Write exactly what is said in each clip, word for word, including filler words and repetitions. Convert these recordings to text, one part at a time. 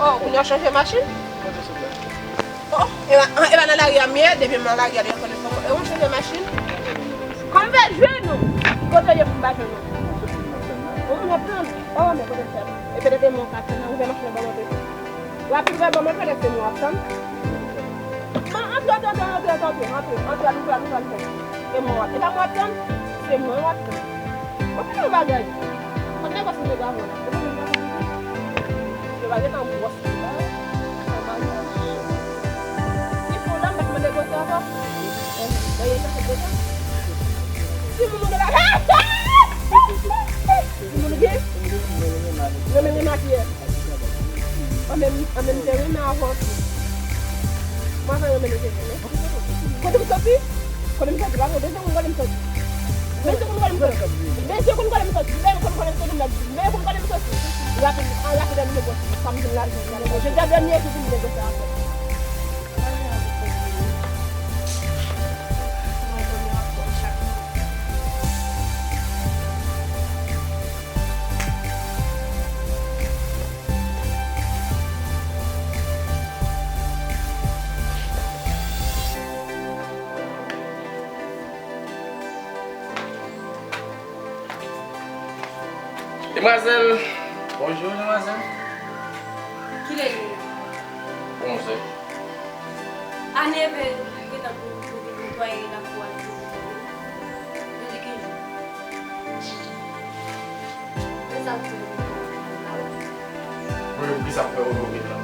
Oh, kounye a w chanje machin? Oh, e pa, e pa nan lari a m ye, depi m nan lari a, depi fò, e w chanje machin? Kòm fè jwenn ou? Kote w ye pou m pa jwenn ou? Ou m ap tann? Oh, men kote m fè? E petèt e mwen w ka tann nan, ouvè machin nan ban m antre. Rapid, ouvè ban m antre, lè se mwen w ap tann. Antre, antre, antre, antre, antre, antre, antre, antre, antre, antre, antre. E mwen w ap, e pa mwen w ap tann? Se mwen w ap tann. Mwen fè yon bagay. Mwen te gòs mwen te gavon la. Mwen te gòs mwen te gavon la. Yo pa gen tan gòs mwen la. Sa bagay. Si pou la, m pa t mande gòs ankò. Mwen ye chèche gòs la. Si moun ou gen la. Si moun ou gen. Mwen menm gen makiye. An menm, an menm te renmen avan tou. Mwen pa renmen mesye renmen. Kote m soti? Kote m soti? Pa kote m soti, kote m soti. Mesye konn kote m soti. Mesye konn kote m soti. Mesye konn kote m soti. Mesye konn kote m soti. Rapid, an rapid, an negosye. Sa m vin la, vin la negosye. Jodi a dènye jou pou m negosye avè w. Demwazèl. Bonjou, demwazèl. Kilè li ye? Onzè. A nèvè, gentan pou, pou vin netwaye lakou a, li di, li di ki jou? Men sa pou fè. Mwen menm, ki sa pou fè ou vin la?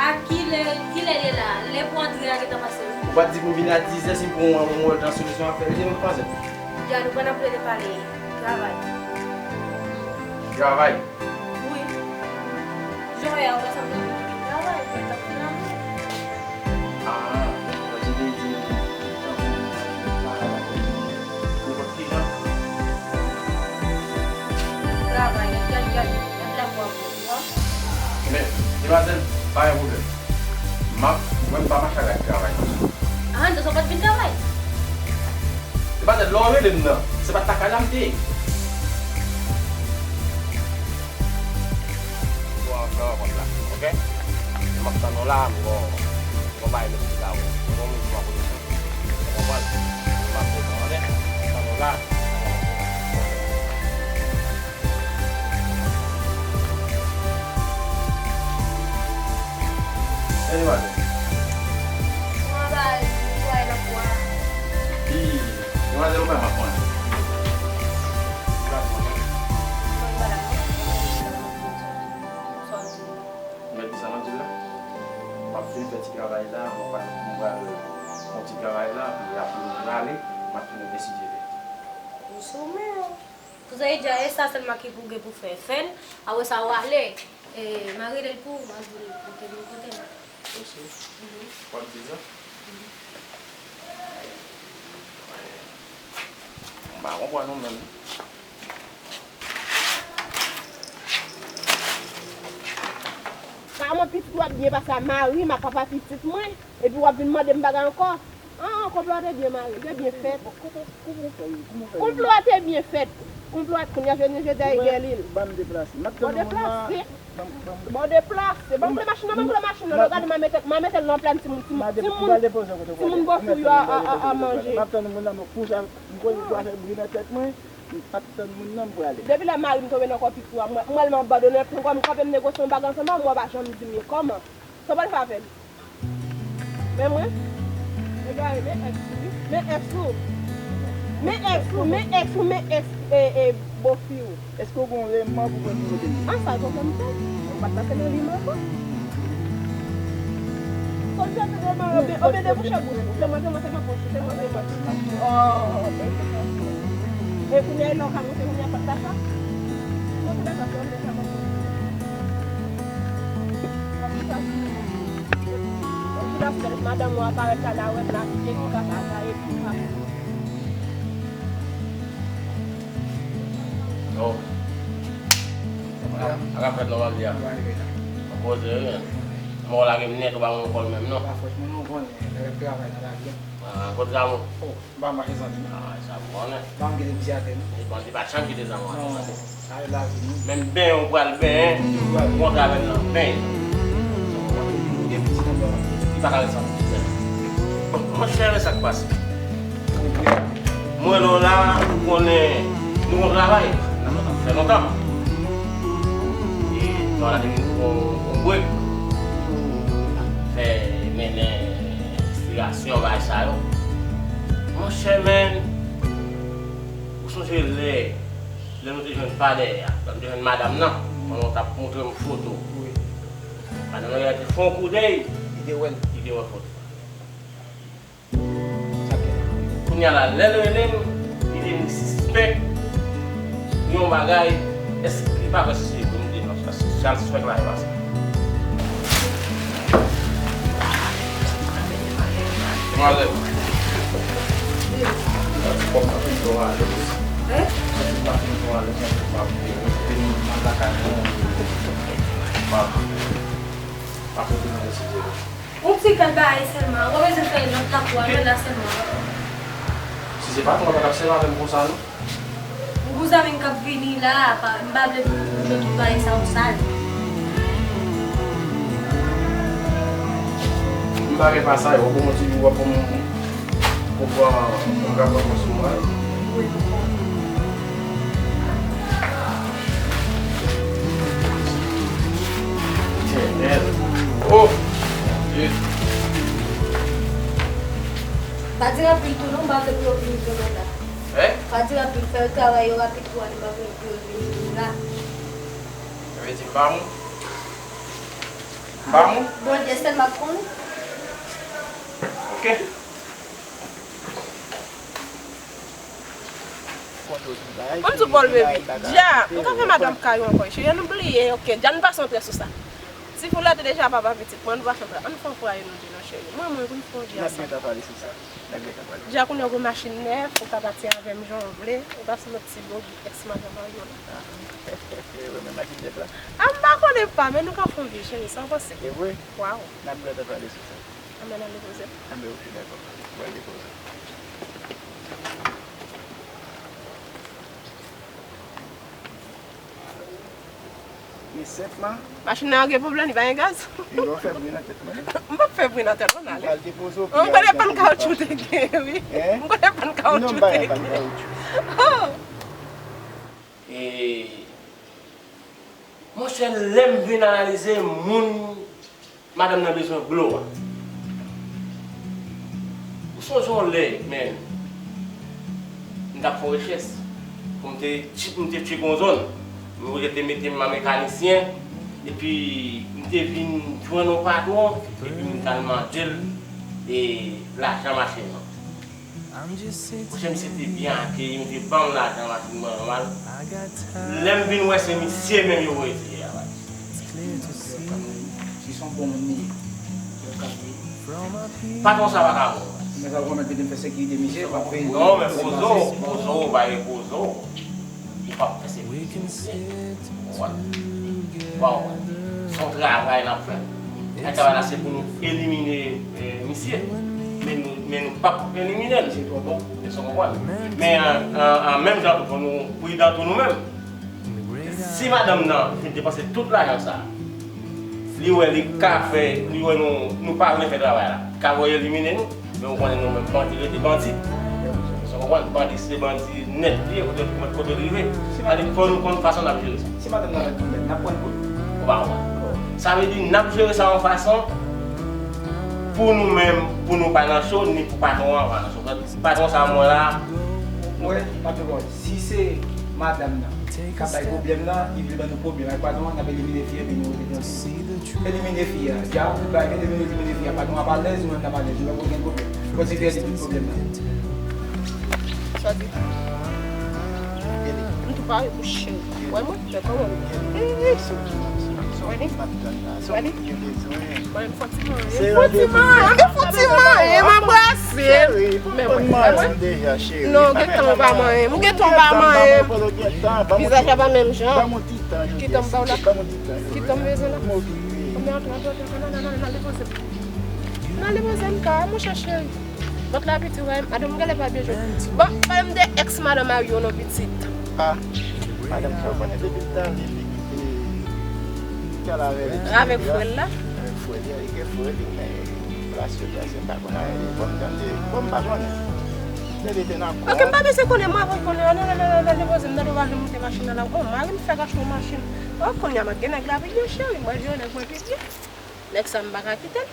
A kilè, kilè li ye la? Lè pou antre a gentan pase wi. Ou pa t di pou m vin a dizè, si pou mwen, mwen wè l nan solisyon ap fè, li te menm panse. Ya, nou pa nan plede pale travay. Travay? Wi. Jan w wè a, ou wè sa m te di ki travay, mwen t ap travay. Ah, mwen te vle di, tankou travay, nenpòt ki jan. Travay, y a, y a, y a de la kwa pou ou, hein? Men, demwazèl, pa gen pwoblèm. M ap, mwen m pa mache avèk travay. Ah, ann di sa w pa t vin travay? Se pa tèt lè w rele m nan. Se pa t lakay la m te ye. Bon, nan ranpòt la, oke? M ap tann ou la, m gon, m gon bagay m esplike avè w. M gon moun pou m ap pote sou ou. Ou konprann? M ap pote, oke? M ap tann ou la. Anyway. Mwen ba netwaye nan kwa. Pi, demwazèl ou pa m ap manje. Ou pa konnen. Mwen ba la. Sa w di? Ou mèt di sa m ap di w la? M ap vin fè ti travay la, mwen pral, mwen pral fè yon ti travay la, epi apre mwen prale, m ap tounen vin si Dye vle. Ou sou men w. Tout sa e dja e sa sèlman ki pou gen pou fè. Fè l, apre sa w ale. E, m a rele l pou ou, m a di l pou te vin kote m. Osi? Mhm. W ap di sa? Mhm. M pa konprann ou menm. Kòman pitit ou ap byen pase a mari m ak papa pitit mwen, epi w ap vin mande m bagay ankò? An, konplo a te byen mare, te byen fèt. Konplo a te byen fèt. Konplo a, kounye a, jodi, jodi a, e Guerline. Ban m deplase. M ap tann yon moun nan. Ban w deplase. Ban m deplase. Ban m pran machin nan, ban m pran machin nan. Gade, m a mete, m a mete l nan plèn timoun, timoun, timoun, timoun bòfou yo a, a, a, a manje. M ap tann moun nan, men pou sa, m konnen pou afè bri nan tèt mwen, m p ap tann moun nan, m prale. Depi lè mari m tonbe nan kò pitit ou a, mwen, mwen, m abandone, pou m kanpe m negosye yon bagay ansanm avè w, ou pa janm di m kòman. Sa w pral fè avè l? Men mwen, egare, men èks ou, wi. Men èks ou. Men èks ou, men èks ou, men èks, e, e, bofi w. Èske w gen yon renman pou mwen pou kote m ye? An, sa l pwoblèm sa? Ou pa t pase nan li m ankò. Sa w di a te renman, oubyen, oubyen debouche bouch ou. Se mwen, se mwen, se mwen, se mwen, se mwen. Oh, e kounye a, lè w ka monte, kounye a, pa t la sa. Monte la sa, se mwen, se mwen. Madanm ou a parèt la, la wè m la, ki te di papa sa, epi papa. Oh. A ka fèt nòmal li a. Ann poze wi, men. Mò lage m nèt, ou pa konn kò l menm, non. Pa fòs, mwen, nou konnen, lè travay nan lari a. Ah, kote zam ou? Oh. M pa mache san li. Ah, sa m konnen. Pa m kite misye atè, non. Li pa, li pa janm kite zam ou atè, non. Sa e lavi nou. Menm benyen ou pral benyen, ou kontre avè l nan benyen. Li pa ka ret san pwoblèm. Monchè, men sa k pase. Mwen wè w la, ou konnen nou gon travay. N ap fè lontan. E nou la te vin pran yon brek. Fè mennen enspirasyon, bagay sa yo. Monchè, men, ou sonje lè, lè nou te jwenn pa dèyè a, lè nou te jwenn madanm nan, pandan w t ap montre m foto. Madanm nan genlè te fè yon koudèy, li te wè l. Li te wè foto. Kounye a la, lè l rele m, li te vin sispèk yon bagay, èske li pa kwè si se vre, m di non, se pa, se al sispèk la, e pa sa. Demwazèl. Sa ti kòb la fin fè w alèz. Sa ti pa fin fè w alèz, sa ti pa fin fè w alèz. Yon ti kèk bagay sèlman. Ou pa bezwen fè lòt lakou a, men la sèlman. Si se patwon an pa t ap sèvi avè m konsa, non. Yon gwo zanmi m k ap vini la, pa, m pa vle pou, pou tout bagay sa yo sal. M pa gen pa sa, yo, bon, ti, w ap pran, w ap pran, w ap pran sou mwen. Wi. Etènèl. Oh! Bondye. Pa di anpil tou non, m pa vle pou yo vini vreman la. Hein? Pa di anpil, fè yo travay yo rapid pou ale, m pa vle pou yo vini la. Sa vle di m pa moun? M pa moun? Bondye sèl m ap konnen. Ok. Ann di w Paul, baby. Dja, m ka fè madanm kay ou ankò, cheri, ann bliye, ok. Dja, nou pase yon trè sou sa. Ti Foulè te deja papa pitit mwen, ann pase yon trè. Ann fè yon fwaye nou de non, cheri. Mwen, mwen, pou n fè yon dja sa. N ap gentan pale sou sa. N ap gentan pale. Dja, kounye a ou gen machin nèf, ou ka pati avè m jan w vle, ou pase lòt ti bòg, èks madanm Mario la. E vre, men machin nèf la? A, m pa konnen pa, men nou ka fè yon vi, cheri, sa w panse? E vre? Waw. N ap gentan pale sou sa. Anben, n al depoze l. Anben, ok, dakò. Mwen al depoze l. Li senp, man. Machin nan gen pwoblèm, li pa gen gaz. E lè w fè bri nan tèt mwen. M p ap fè bri nan tèt ou, n ale. M pral depoze w. M konnen pann kawotchou te gen, wi. Hein? M konnen pann kawotchou te gen. Non, m pa gen pann kawotchou. Oh! E Monchè, lè m vin analize moun madanm nan bezwen blo a. Ou sonje yon lè, men, m t ap fè yon rechèch pou m te tche-, m te tcheke yon zòn. M te mete m an mekanisyen, epi m te vin jwenn yon patwon, epi m t al mande l, e, lajan machin nan. Monchè, misye te byen akeyi m, te ban m lajan machin mwen nòmal. Lè m vin wè se misye menm yo voye tire a, baz. Si se yon bon moun li ye, yo ka di. Patwon sa pa ka bon, baz. Men sa w konn mèt mete m fè sekirite misye, w ap peye. Non, men poze w, poze w, ba e poze w. Ou p ap fè se misye. Ou konprann? Bon, se yon travay n ap fè. Sa travay la se pou nou elimine, eh, misye. Men nou, men nou p ap elimine l. Misye twò bon. Èske w konprann? Men an, an, an menm jan tou, fò nou pridan tou nou menm. Si madanm nan fin depanse tout lajan sa, li wè li ka fè, li wè nou, nou pa vle fè travay la, li ka voye elimine nou. Men ou konnen nou menm bandi rete bandi. Èske w konprann? Bandi se bandi nèt li ye, kote, kote l rive. Sa vle di fò nou konn fason n ap jere sa. Si madanm nan mèt pou mèt, n ap pran l pou l. Ou pa konprann? Sa vle di n ap jere sa yon fason pou nou menm, pou nou pa nan cho, ni pou patwon an pa nan cho. Patwon sa mwen la. Ou wè, patwon, si se madanm nan k ap bay pwoblèm nan, li vle ban nou pwoblèm ak patwon an, n ap elimine fi a epi nou rete tranquille. Elimine fi a. Dja, ou bay, elimine, elimine fi a. Patwon ap alèz, nou menm n ap alèz. Nou pa gen pwoblèm. Kontinye elimine pwoblèm nan. Sòti. M tou pare pou cheri. Wè mwen, fè kòman m ye. Wè li. Wè li. Mwen, m fò ti manyen. M fò ti manyen. M fò ti manyen. M anbrase. Men mwen, wè mwen. Non, gentan ou pa manyen. Ou gentan ou pa manyen. Vizaj la pa menm jan. Kite m ba w la. Kite m bezwen la. Konbyen antre, antre, antre, antre, nan, nan, nan, nan, depoze m. Nan depoze m ka, monchè cheri. Vant la piti, wè, madanm m genlè pa byen jwe. Bon, pale m de èks madanm Mario non pitit. Ah, madanm sa w konnen depi l t ale, li kite kal avè l. Avèk frè l la. Frè, li gen frè li, men plas yo, plas yo, m pa konn anyen de. Bon, m tande, bon, m pa konnen. Depi te nan kò. Ok, m pa bezwen konnen, mwen avan konnen, nan, nan, nan, nan, nan, depoze m nan, nou pa janm moute machin nan la. Oh, mari m fèk achte yon machin. Oh, kounye a, m ap gen nèg la pi byen, cheri, m pral jere nèg mwen pi byen. Nèg sa, m pa ka kite l.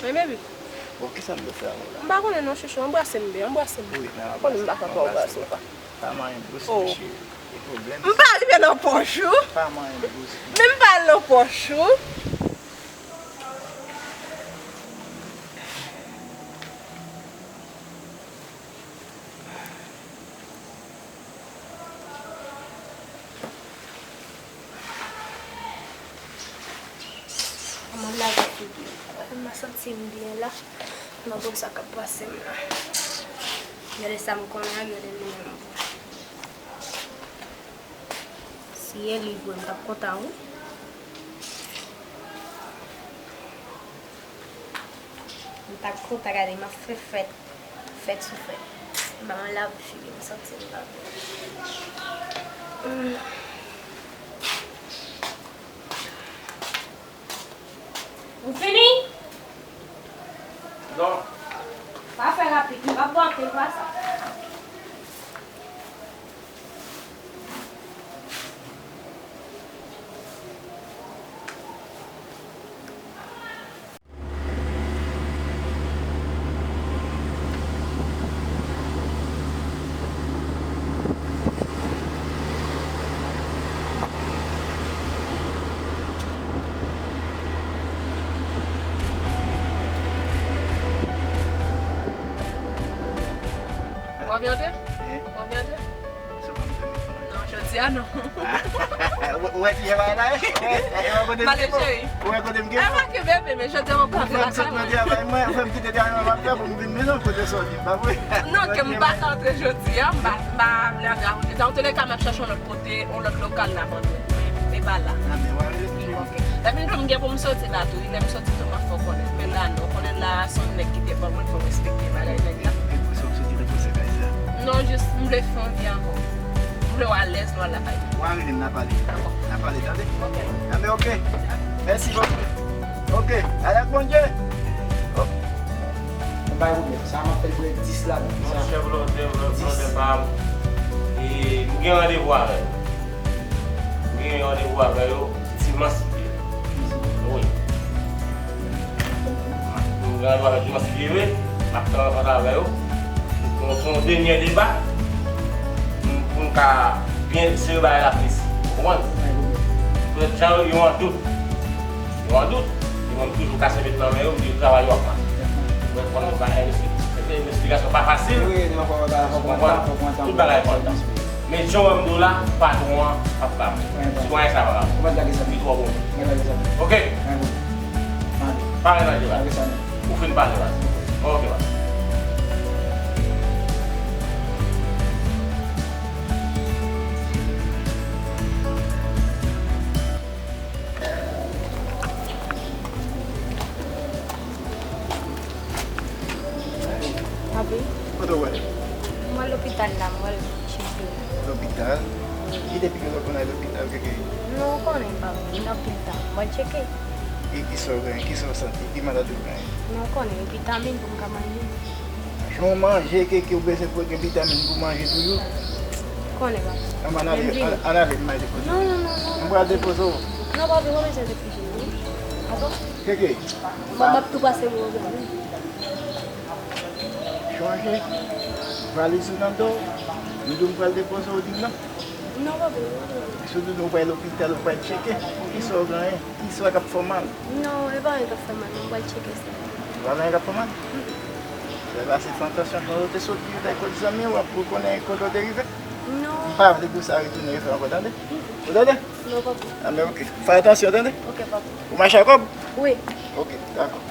Wi, baby. Bon, kisa m dwe fè avè w la? M pa konnen non, chouchou. Anbrase m byen, anbrase m. Wi, men anbrase m. Konnen m pa ka fè anbrase w pa. Pa manyen dous, oh, cheri. Gen pwoblèm. M pa rive nan pòch ou. Pa manyen dous. Men m pa al nan pòch ou. Kòman m lave figi m? M pa santi m byen la. M pa konn sa k ap pase m la. Gade sa m konnen ak gade m menm. Si e li vre, m t ap kontan, wi. M t ap kontan, gade, m ap fè fèt. Fèt sou fèt. Ban mwen lave figi m, santi m pa byen. Ou fini? Non. Pa fè rapid, m p ap pran anpil pase. Ou anvi antre? Hein? Ou anvi antre? Se mwen ki fè mikrofon nan. Non, jodi a non. Ou wè ki jan bagay la ye? Ou wè kote m gen bon? Ou wè kote m gen bon? Ou fè m sot nan travay mwen, ou fè m kite travay mwen, m ap fè pou m vin mennen w kote sa w di m, pa vre? Non, ke m pa ka antre jodi a, m pa, m pa vle antre avan jodi a. Antoulèka, m ap chèche yon lòt kote, yon lòt lokal la pou antre. E pa la. A, men w a rele m. Ok. Lè vin tou, m gen pou m soti la tou, wi, lè m soti tou, m ap fè w konnen. Men la, non, konnen la, se yon nèg ki te ban mwen, fò m respekte bagay nèg la. E pou sa w soti nan konsèy sa? Non, jis m vle fè yon vi ankò. M vle w alèz, nou al lakay. W a rele m, n a pale. Dakò. N a pale, tande? Ok. Anben, ok. Mèsi bokou. Ok. Al ak Bondye. Ok. Bay Robert, sa m ap fè l pou dis la, non? Monchè, vlòdè, vlòdè, vlòdè pa m. E, m gen randevou avè l. M gen randevou avè yo dimanch si Dye vle. Wi. M gen randevou avè yo dimanch si Dye vle. M ap fè rankontre avè yo. Pou, pou yon dènye deba. Pou, pou n ka byen sere bagay la plis. Ou konprann? Lòt jan yo, yo an dout. Yo an dout. E mwen, m toujou kase met nan men yo, m di yo travay yo ap mache. Mwen konnen bagay yo, se, se, se, esplikasyon pa fasil. Wi, non, fò, fò, fò pran tan, fò pran tan. Tout bagay pran tan. Men jan w wè m di w la, patwon an ap ba m. Sitwayen sa pa ba m. Li twò bon. Ok? Pare nan deba. Ou fin pale la. Ok, baz. Papi. Kote w prale? Mwen lopital la, mwen al tcheke. Lopital? Ki depi ke w konn al lopital, Keke? Non, ou konnen, papi, m nan lopital, mwen al tcheke. E kisa w genyen? Kisa w santi? Ki maladi w genyen? Non, ou konnen, vitamin pou m ka manje. Jan w manje, Keke, ou bezwen pou gen vitamin pou manje toujou? Konnen, papi. Ann, ann ale, ann, ann ale, m al depoze w. Non, non, non, non. M pral depoze w. Non, papi, mwen bezwen refize m, wi. Dakò? Keke. Mwen, m ap tou pase mwen, wi. Chonje, valiz ou nan do w. M di w m pral depoze w, ou di m non. Non, papi, non, papi. Si w di w pral lopital, ou pral tcheke, kisa w genyen? Kisa k ap fè w mal? Non, e pa anyen k ap fè m mal, non, m pral tcheke sa. E pa anyen k ap fè w mal? Mm. Lè pase, fè atansyon, jan w te soti, ou te kot zanmi w, pou konnen kote w te rive. Non. M pa vle pou sa retounen refè ankò, tande? Mm. Ou tande? Non, papi. Anben, ok. Fè atansyon, tande? Ok, papi. Ou mache ak kòb? Wi. Ok, dakò.